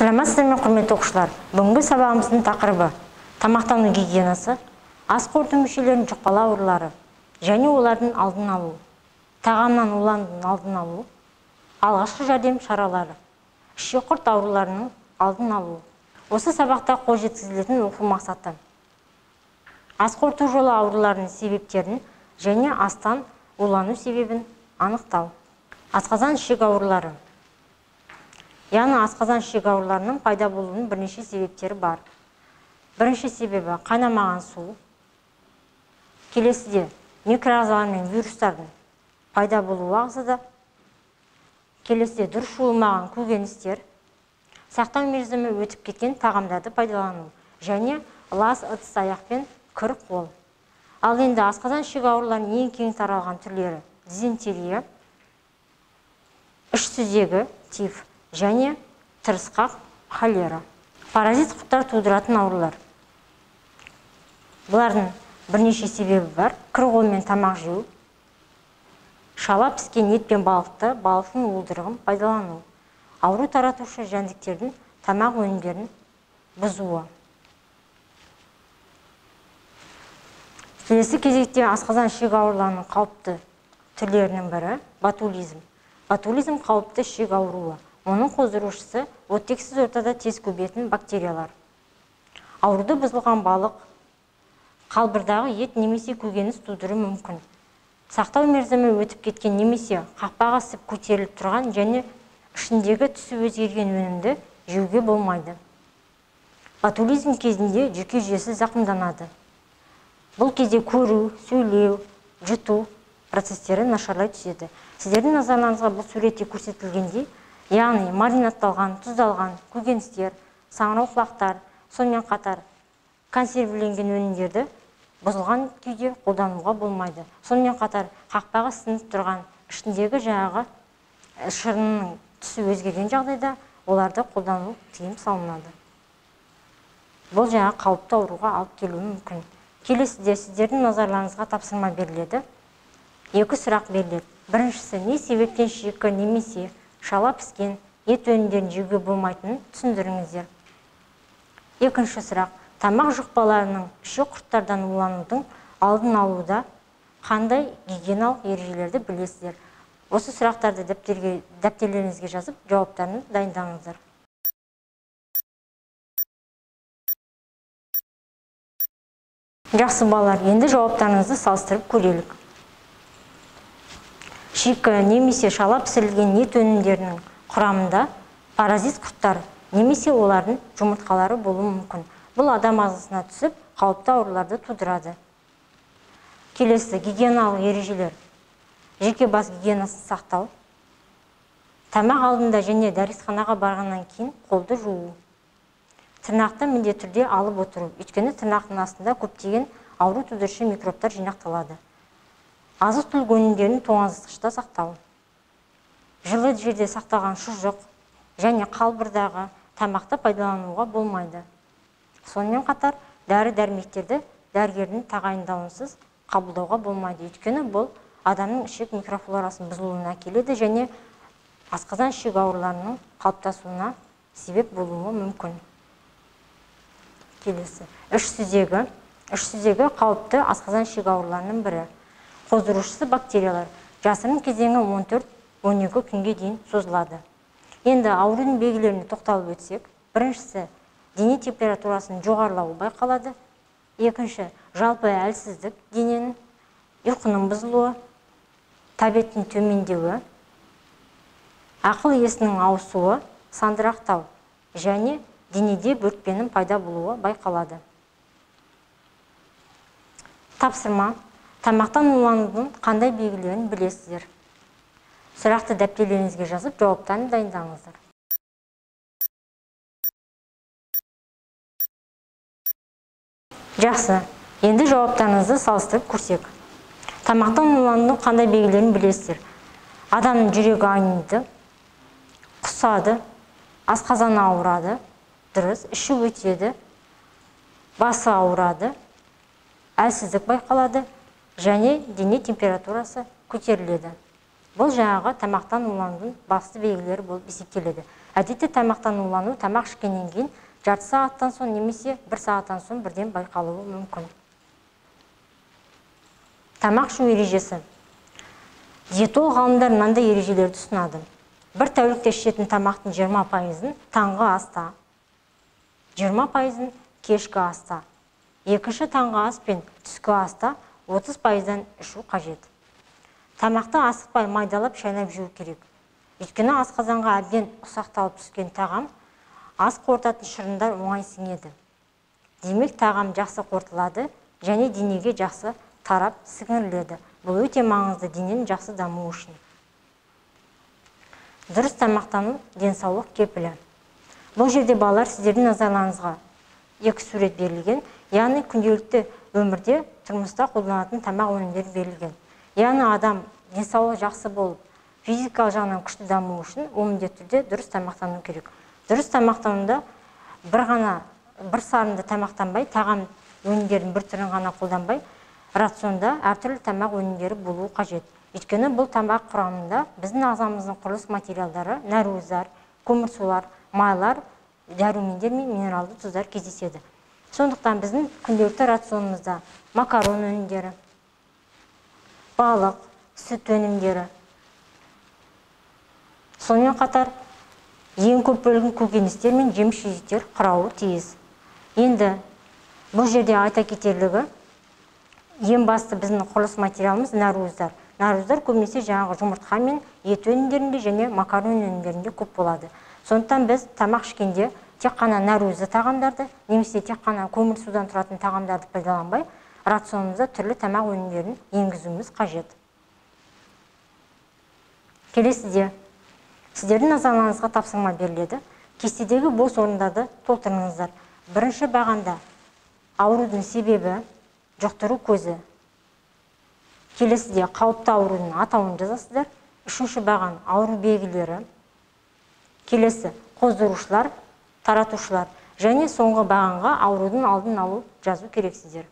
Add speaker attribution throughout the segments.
Speaker 1: Саламатсыздар ма, құрметті оқушылар. Бүгінгі сабағымыздың тақырыбы тамақтану гигиенасы, ас қорыту мүшелерінің жұқпалы аурулары және олардың алдын алу, тағамнан уланудың алдын алу, алғашқы жәрдем шаралары, ішек құрт ауруларының алдын алу. Осы сабақта қол жеткізілетін оқу мақсаты: ас қорыту жолы ауруларының себептерін және астан улану себебін анықтау. Асқазан ішек аурулары. Яғни асқазан ішек ауруларының пайда болуының бірнеше себептері бар. Бірінші себебі қайнамаған су. Келесіде микроағзалар мен вирустардың пайда болуы ағзада. Келесіде дұрыс жуылмаған көкөністер, сақтау мерзімі өтіп кеткен тағамдарды пайдалану және лас ыдыс аяқ пен кір қол. Ал енді асқазан ішек ауруларының ең кең таралған түрлері дизентерия, іш сүзегі, тиф және тырысқақ, холера. Паразит құрттар тудыратын аурулар. Бұлардың бірнеше себебі бар. Кір қолмен тамақ жеу, шала піскен ет пен балықты, балықтың уылдырығын пайдалану, ауру таратушы жәндіктердің тамақ өнімдерін бұзуы. Келесі кезекте асқазан ішек ауруларының қауіпті түрлерінің бірі ботулизм. Ботулизм қауіпті ішек ауруы. Оның қоздырушысы оттексіз ортада тез көбейетін бактериялар. Ауруды бұзылған балық, қалбырдағы ет немесе көкөніс тудыруы мүмкін. Сақтау мерзімі өтіп кеткен немесе қақпағы ісіп көтеріліп тұрған және ішіндегі түсі өзгерген өнімді жеуге болмайды. Ботулизм кезінде жүйке жүйесі зақымданады. Бұл кезде көру, сөйлеу, жұту процестері нашарлай түседі. Сіздердің назарларыңызға бұл суретте көрсетілгендей, яғни маринадталған, тұздалған көкөністер, саңырауқұлақтар, сонымен қатар консервіленген өнімдерді бұзылған күйде қолдануға болмайды. Сонымен қатар қақпағы сынып тұрған, ішіндегі жаңағы шырынның түсі өзгерген жағдайда оларды қолдану тыйым салынады. Бұл жаңағы қауіпті ауруға алып келуі мүмкін. Келесіде сіздердің назарларыңызға тапсырма беріледі. Екі сұрақ беріледі. Біріншісі, не себептен шикі немесе шала піскен ет өнімдерін жеуге болмайтынын түсіндіріңіздер. Екінші сұрақ, тамақ жұқпаларының ішек құрттардан уланудың алдын алуда қандай гигиеналық ережелерді білесіздер? Осы сұрақтарды дәптерлеріңізге жазып, жауаптарын дайындаңыздар. Жақсы балалар, енді жауаптарыңызды салыстырып көрелік. Шикі немесе шала пісірілген ет өнімдерінің құрамында паразит құрттар немесе олардың жұмыртқалары болуы мүмкін. Бұл адам ағзасына түсіп, қауіпті ауруларды тудырады. Келесі гигиеналық ережелер. Жеке бас гигиенасын сақтау. Тамақ алдында және дәретханаға барғаннан кейін қолды жуу. Тырнақты міндетті түрде алып отыру, өйткені тырнақтың астында көптеген ауру тудырушы микробтар жинақталады. Азық-түлік өнімдерін тоңазытқышта сақтау. Жылы жерде сақталған шұжық және қалбырдағы тамақты пайдалануға болмайды. Сонымен қатар дәрі-дәрмектерді дәрігердің тағайындауынсыз қабылдауға болмайды, өйткені бұл адамның ішек микрофлорасының бұзылуына әкеледі және асқазан ішек ауруларының қалыптасуына себеп болуы мүмкін. Келесі іш сүзегі. Іш сүзегі қауіпті асқазан ішек ауруларының бірі. Қоздырушысы бактериялар. Жасырын кезеңі 14-12 күнге дейін созылады. Енді аурудың белгілеріне тоқталып өтсек, біріншісі дене температурасының жоғарылауы байқалады. Екінші, жалпы әлсіздік, дененің, ұйқының бұзылуы, тәбеттің төмендеуі, ақыл есінің ауысуы, сандырақтау және денеде бөртпенің пайда болуы байқалады. Тапсырма. Тамақтан уланудың қандай белгілерін білесіздер? Сұрақты дәптерлеріңізге жазып, жауаптарын дайындаңыздар. Жақсы, енді жауаптарыңызды салыстырып көрсек. Тамақтан уланудың қандай белгілерін білесіздер? Адамның жүрегі айниды, құсады, асқазаны ауырады, дұрыс, іші өтеді, басы ауырады, әлсіздік байқалады және дене температурасы көтеріледі. Бұл жаңағы тамақтан уланудың басты белгілері болып есептеледі. Әдетте тамақтан улану тамақ ішкеннен кейін жарты сағаттан соң немесе бір сағаттан соң бірден байқалуы мүмкін. Тамақ ішу ережесі. Диетолог ғалымдар мынандай ережелерді ұсынады. Бір тәулікте ішетін тамақтың 20%-ын таңғы аста, 20%-ын кешкі аста, екінші таңғы ас пен түскі аста 30%-дан ішу қажет. Тамақты асықпай майдалап шайнап жеу керек. Өйткені асқазанға әбден ұсақталып түскен тағам ас қорытатын шырындар оңай сіңеді. Демек, тағам жақсы қорытылады және денеге жақсы тарап сіңіріледі. Бұл өте маңызды дененің жақсы дамуы үшін. Дұрыс тамақтану денсаулық кепілі. Бұл жерде балалар, сіздердің назарларыңызға екі сурет берілген, яғни күнделікті өмірде тұрмыста қолданатын тамақ өнімдері берілген. Яғни адам денсаулығы жақсы болып, физикалық жағынан күшті даму үшін ол міндетті түрде дұрыс тамақтану керек. Дұрыс тамақтануда бір сарынды тамақтанбай, тағам өнімдерінің бір түрін ғана қолданбай, рационда әртүрлі тамақ өнімдері болуы қажет. Өйткені бұл тамақ құрамында біздің ағзамыздың құрылыс материалдары, нәруыздар, көмірсулар, майлар, дәрумендер мен минералды тұздар кездеседі. Сондықтан біздің күнделікті рационымызда макарон өнімдері, балық, сүт өнімдері, сонымен қатар ең көп бөлігін көкөністер мен жеміс-жидектер құрауы тиіс. Енді бұл жерде айта кетерлігі, ең басты біздің құрылыс материалымыз нәруыздар. Нәруыздар көбінесе жаңағы жұмыртқа мен ет өнімдерінде және макарон өнімдерінде көп болады. Сондықтан біз тамақ ішкенде тек қана нәруызды тағамдарды немесе тек қана көмірсудан тұратын тағамдарды пайдаланбай, рационымызда түрлі тамақ өнімдерін енгізуіміз қажет. Келесіде сіздердің назарларыңызға тапсырма беріледі. Кестедегі бос орындарды толтырыңыздар. Бірінші бағанда аурудың себебі, жұқтыру көзі. Келесіде қауіпті аурудың атауын жазасыздар. Үшінші баған ауру белгілері. Келесі қоздырушылар, таратушылар және соңғы бағанға аурудың алдын алу жазу керексіздер.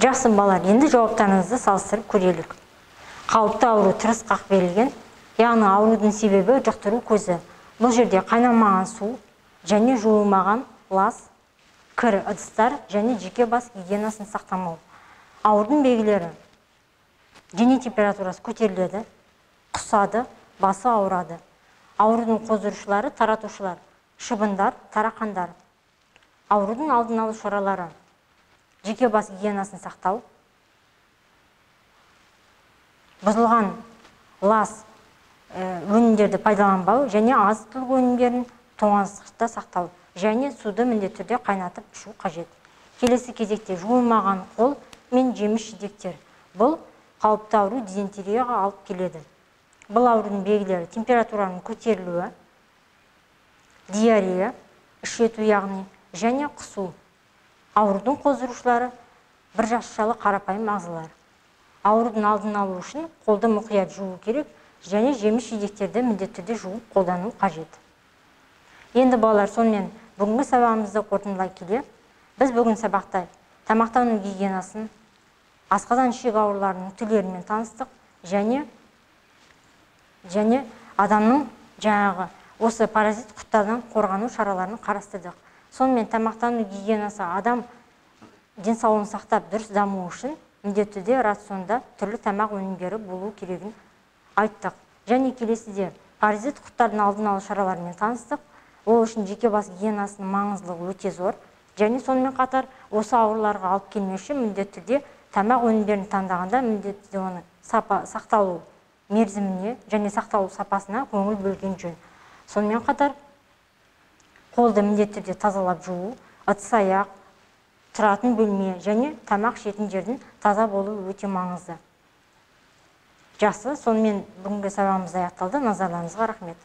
Speaker 1: Жақсы балалар, енді жауаптарыңызды салыстырып көрелік. Қауіпті ауру тырысқақ берілген, яғни аурудың себебі жұқтыру көзі. Бұл жерде қайнамаған су және жуылмаған лас, кір ыдыстар және жеке бас гигиенасын сақтамау. Аурудың белгілері: дене температурасы көтеріледі, құсады, басы ауырады. Аурудың қоздырушылары, таратушылар, шыбындар, тарақандар. Аурудың алдын алу шаралары: жеке бас гигиенасын сақтау, бұзылған лас өнімдерді пайдаланбау және азық-түлік өнімдерін тоңазытқышта сақтау және суды міндетті түрде қайнатып ішу қажет. Келесі кезекте жуылмаған қол мен жеміс-жидектер. Бұл қауіпті ауру дизентерияға алып келеді. Бұл аурудың белгілері: температураның көтерілуі, диарея, іш өту яғни, және құсу. Аурудың қоздырушылары бір жасушалы қарапайым ағзалар. Аурудың алдын алу үшін қолды мұқият жуу керек және жеміс-жидектерді міндетті түрде жуып қолдану қажет. Енді балалар, сонымен бүгінгі сабағымызды қорытындылай келе, біз бүгін сабақта тамақтану гигиенасын, асқазан ішек ауруларының түрлерімен таныстық және адамның жаңағы осы паразит құрттардан қорғану шараларын қарастырдық. Сонымен тамақтану гигиенасы адам денсаулығын сақтап дұрыс дамуы үшін міндетті түрде рационда түрлі тамақ өнімдері болу керегін айттық. Және келесіде паразит құрттардың алдын алу шараларымен таныстық. Ол үшін жеке бас гигиенасының маңыздылығы өте зор. Және сонымен қатар осы ауруларға алып келмеу үшін міндетті түрде тамақ өнімдерін таңдағанда міндетті түрде оны сақталу мерзіміне және сақталу сапасына көңіл бөлген жөн. Сонымен қатар қолды міндетті түрде тазалап жуу, ыдыс-аяқ, тұратын бөлме және тамақ ішетін жердің таза болуы өте маңызды. Жақсы, сонымен бүгінгі сабағымыз аяқталды. Назарларыңызға рахмет.